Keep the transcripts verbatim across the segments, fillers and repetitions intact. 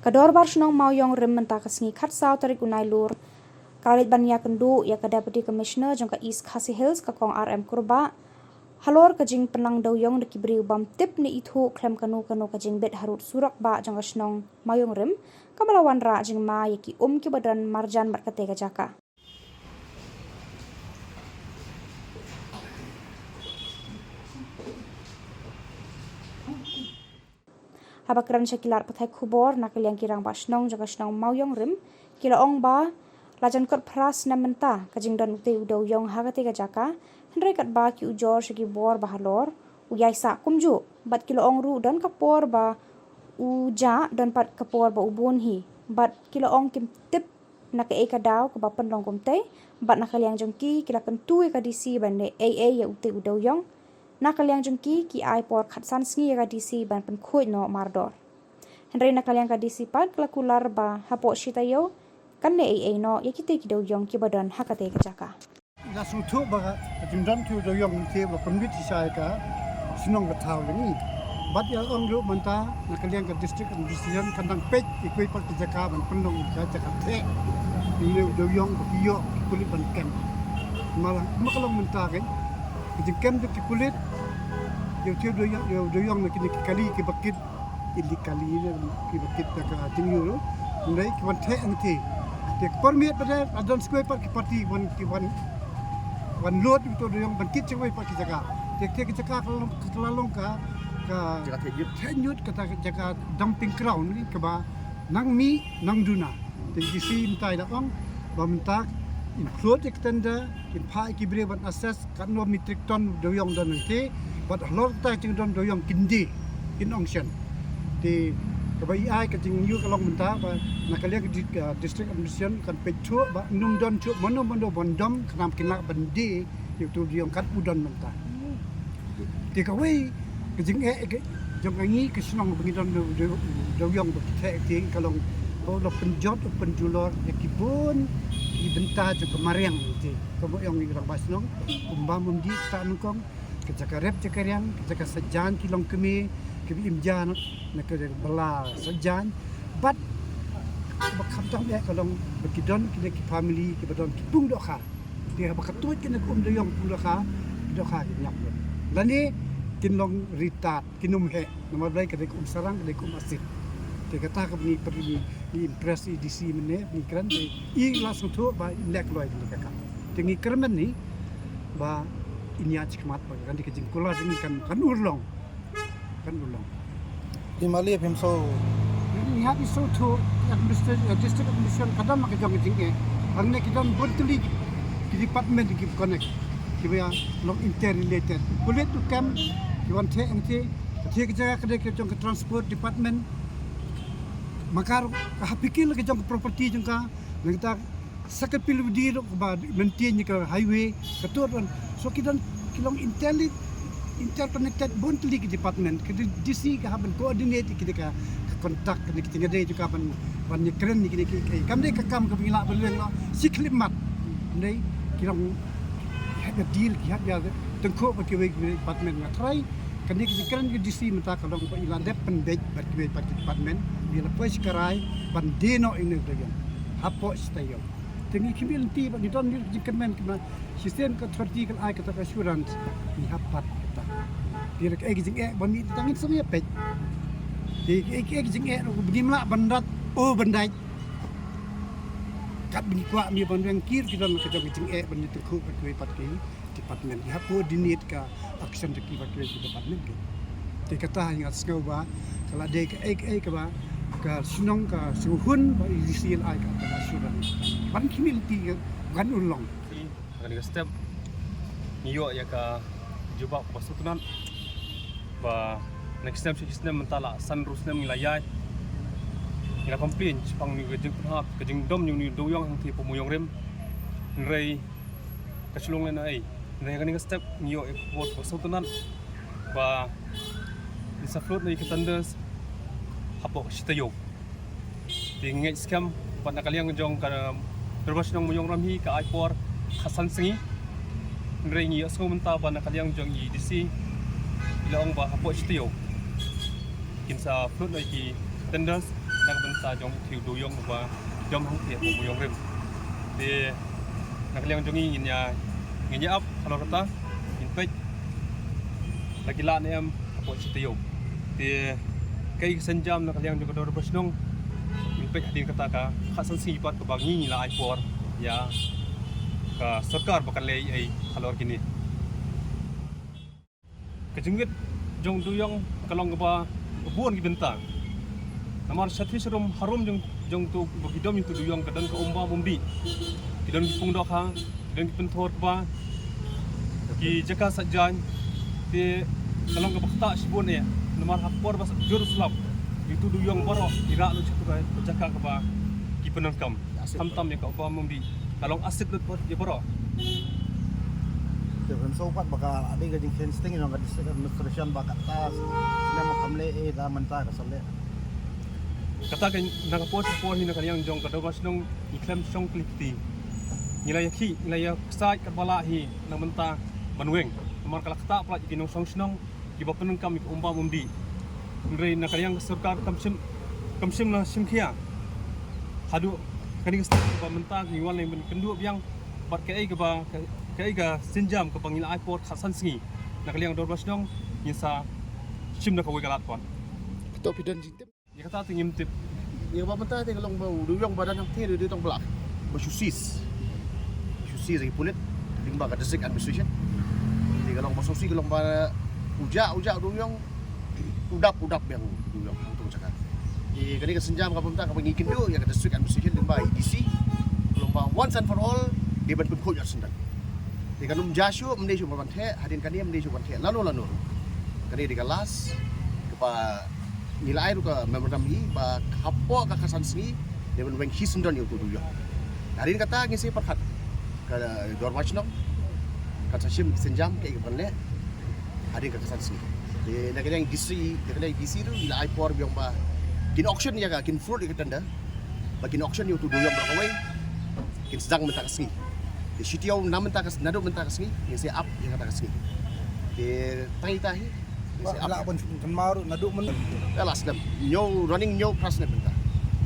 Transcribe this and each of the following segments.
Ka Dorbar Shnong Mawïong Rim mynta ka sngi khatsaw tarik u Nailur ka la leit ban ïakynduh ïa ka Deputy Commissioner jong ka East Khasi Hills, ka Kong R M Kurbah, halor ka jingpynlang dewïong da ki briew bym tip ne ithuh khlem kano kano ka jingbit harud surok bah jong ka shnong Mawïong Rim, kaba la wanrah jingma ïa ki um kiba don marjan bad katei ka jaka. Haba kren sha ki lad pathai khubor na ka liang ki rangbah shnong jong ka shnong Mawïong Rim, ki la ong ba la jan kot phra snem mynta ka jingdon utei u dewïong ha katei ka jaka, hynrei katba ki ujor sha ki bor ba halor, u ïai sah kumjuh, bad ki la ong ruh don ka por ba u jah, don pat ka por ba u bun hi, bad ki la ong kim tip na kaei ka daw kaba pynlong kumtei, bad na ka liang jong ki, ki la kyntu ïa ka D C ban leh ei ei ïa utei u dewïong. Na ka liang jong ki, ki ai por khatsan sngi ïa ka D C ban pynkhuid noh mardor. Hynrei na ka liang ka D C pat ka la kular ba hapoh shi taïew kan leh ei ei noh ïa kitei ki dewïong kiba don ha katei ka jaka. La sngewthuh ba ka jingdon utei u dewïong te ba pynbit shisha ïa ka shnong ka thaw jong ngi. Bad ïa ong ruh mynta na ka liang ka District Administration kan dang peit ïa kiwei pat ki jaka ban pynlong ka jaka theh ïa u dewïong ba ki ïoh ki pulit ban kem. Ma la ma ka long mynta ka jingkem jong ki pulit ïa utei u dewïong, ïa u dewïong na kine ki kali kiba kit illegally ne kiba kit da ka jingïoh. Hynrei ki wan theh ngi te. Te ka por miet ba dei la don sa kawei pat ki party wan, ki wan, wan lut utei u dewïong ban kit sa kawei pat ki jaka. Te, te ki jaka ka la long, ka la long ka, ka jaka theh ñiut, theh ñiut, kata ka jaka dumping ground ne kaba nang mih nang duna. Te D C mynta i la ong ba mynta in float ïa ka tender, in phah ïa ki briew ban assess katno metric ton dewïong don hangtei, bad halor kata ka jingdon dewïong kin die, kin ong shen. Te kaba i ai ka jingïoh ka long mynta ba na ka liang ka di-, ka District Administration kan peit shuh ba ym don shuh mano mano ban dom, khnang kin lah ban die ïa utei u dewïong kat u don mynta. Te kawei ka jingeh ka jong ka ngi ka shnong ba ngi don u dew-, u dewïong ba ki theh te ka long ba u la pynjot u pynjulor ïa ki bun ki bynta jong ka mariang te. Kumba ong i rangbah shnong, um bam um dih kata nyngkong, ka jaka rep jaka riang, ka jaka sajan ki longkmie kiba im ja na ka bala sajan. Bad ba khamtam eh ka long ba ki don kine ki family kiba don ki pung dohkha. Te haba ka tuid kine ki um dewïong pung dohkha, dohkha ki ñiap lut. Lane kin long ritad, kin ym heh. Namar balei ka dei ka um sarang, ka dei ka um asit. Te kata kaba ngi pyrshang, ngi impress ïa i D C mynne, ngi kren te i la sngewthuh ba i leh kloi kane ka kam. Te ngi kyrmen hi ba in ïaid shakhmat ba kane ka jingkular jong ngi kan, kan urlong. Kan urlong. Te mali phim shu. Ngi hap ïa shu tu administration, eh, district administration ka don ma ka jong ka jingeh. Hangne ki don bun tylli ki department ki connect. Kiba ïa long interrelated. Pulit u kem, ki wan theh hangtei, ka theh ka jaka ka dei ka jong ka transport department. Ma ka ruh ka hap ïa ki la ka jong ka property jong ka. Nangta sa ka P W D ruh kaba maintain ïa ka highway, ka tur don. So ki don ki long interli-, interconnected bun tylli ki department. Ka D-, D C ka hap ban coordinate ïa ki dei ka, ka contact ka dei ki jingïadei jong ka ban, ban ïakren ïa ki dei ki, ki, kam dei ka kam kaba ngi lah ban leh noh shi khyllipmat. Dei ki long ki hap ïa deal, ki hap ïa tyngkhuh bad kiwei kiwei department. Nga tharai kane ka jingkren ka D C mynta ka long ba i la dep pynbeit bad kiwei pat ki department, ba i la poi sha ka rai ban die noh ïa une u dewïong hapoh shi taïew. Te ngi khmih lynti ba ngi don ïa ka jingkyrmen, kynmaw shisien ka authority ka la ai kata ka assurance, ngi hap pat kata. Te lada kaei ka jingeh ba mih, tang ngin sa ïa peit. Te kaei kaei ka jingeh ruh ba ngim lah ban rat o ban dait. Katba ngi kwah, ngi ban weng, ki ruh ki don ka jong ka jingeh ban ïatyngkhuh bad kiwei pat ki department. Ki hap coordinate ka action jong ki bad kiwei ki department ki. Te kata nga sngew ba ka la dei kaei kaei kaba ka shnong ka sngewhun ba i D C i la ai ka, ka assurance. Ban khmih lynti ka, kan urlong. Kane ka step ngi ïoh ïa ka jubab kaba sngewtynnat ba na ki snem sha ki snem, mynta la san hynriew snem ngi la ïaid, ngi la complain shaphang une ka jingpynhap, ka jingdom une u dewïong hangtei hapoh Mawïong Rim. Hynrei ka shu long lehnohei. Hynrei ha kane ka step ngi ïoh ïa ka khubor kaba sngewtynnat ba ngin sa float noh ïa ka tenders hapoh shi taïew. Te ngi ngeit skhem ba na ka liang jong ka Dorbar Shnong Mawïong Rim hi ka ai por khatsan sngi. Hynrei ngi ïohsngew mynta ba na ka liang jong i D C i la ong ba hapoh shi taïew. Kin sa float noh ïa ki tenders na ka bynta jong u dewïong uba jam hangtei ha Mawïong Rim. Te na ka liang jong ngi ngin ïa, ngin ïa ap halor kata, ngin peit la ki lah ne em hapoh shi taïew. Te kaei ka sienjam na ka liang jong ka dorbar shnong, ngin peit hadien kata ka khatsan sngi pat kaba ngi ngi la ai por ïa ka sorkar ba kan leh ei ei halor kine. Ka jingwit jong u dewïong ka long kaba bun ki bynta. Namar shathie sharum harum jong, jong uto ba ki dom ïa uto u dewïong ka don ka um bam um dih. Ki don ki pung dohkha, ki don ki pynthor kba, ki jaka sait jaiñ. Te ka long kaba ktah shibun eh. Namar ha ka por ba sa jur slap, ïa uto u dewïong baroh i rah lut sha uto ka jaka kaba ki pyndonkam. Khamtam ïa ka um bam um dih, ka long asid lut bad ïa baroh. Te pynsaw pat ba ka dei ka jingkheiñ sting jong ka district administration ba kata snem kam leh ei, da mynta ka sa leh. Kata ka na ka por sha ka por hi na ka liang jong ka dorbar shnong ngi khlem shong kli kti. Ngi la ïakhih, ngi la ïaksaid katba lah hi na mynta ban weng. Namar ka la ktah palat ïa ki nongshong shnong kiba pyndonkam ïa ka um bam um dih. Hynrei na ka liang ka sorkar kam shym, kam shym la shim khia haduh kane ka step ba mynta ngi wan leh ban kynduh biang bad kaei kaba, kaei ka sienjam kaba ngi la ai por khatsan sngi na ka liang dorbar shnong, ngin sa shim na kawei ka lad pat. Ïa kata te ngim tip. Ïa kaba mynta te ka long ba u dewïong ba don hangtei u dei tang ba la ba shu seize, shu seize da ki pulit lyngba ka district administration. Te ka long ba shu seize, ka long ba u jah, u jah u dewïong, u dap, u dap biang u dewïong hangto ka jaka. Te kane ka sienjam kaba mynta kaba ngi kynduh ïa ka district administration lyngba i D C, ka long ba once and for all dei ban pynkhuid ïa u syndon. Te kan ym jia shuh, ym dei shuh ban theh, hadien kane ym dei shuh ban theh lano lano. Kane dei ka last kaba ngi la ai ruh ka memorandum hi ba hapoh ka khatsan sngi dei ban weng hi syndon ïa uto u dewïong. Hadien kata ngin sa pyrkhat ka dorbar shnong, kan sa shim ki sienjam kaei kaban leh hadien ka khatsan sngi. Te na ka liang D C, na ka liang D C ruh i la ai por biang ba kin auction ïa ka, kin float ïa ka tender ba kin auction ïa uto u dewïong baroh kawei. Kin sdang mynta ka sngi. Te shi taïew na mynta ka, naduh mynta ka sngi ngin sa ap ïa kata ka sngi. Te tang ita hi ngin sa ap. Lah ban kynmaw ruh naduh mynta. Ka la snem, hynñiew, running hynñiew phra snem mynta.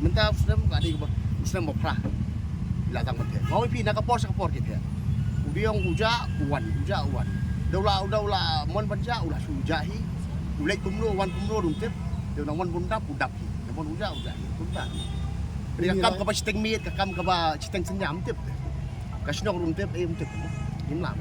Mynta u snem ka dei kaba u snem ba phra. La tang ban theh. Nga ong ïa phi na ka por sha ka por ki theh. U dewïong u jah u wan, u jah u wan. Da u la, da u la mon ban jah, u la shu jah hi. U leit kumno, wan kumno ruh ym tip. Da u nang wan bun dap, u dap hi. Namar u jah, u jah hi, kumta. Ka kam kaba shiteng miet, ka kam kaba shiteng synñia ym tip. Ka shnong ruh ym tip, eh, ym tip. Ngim lah.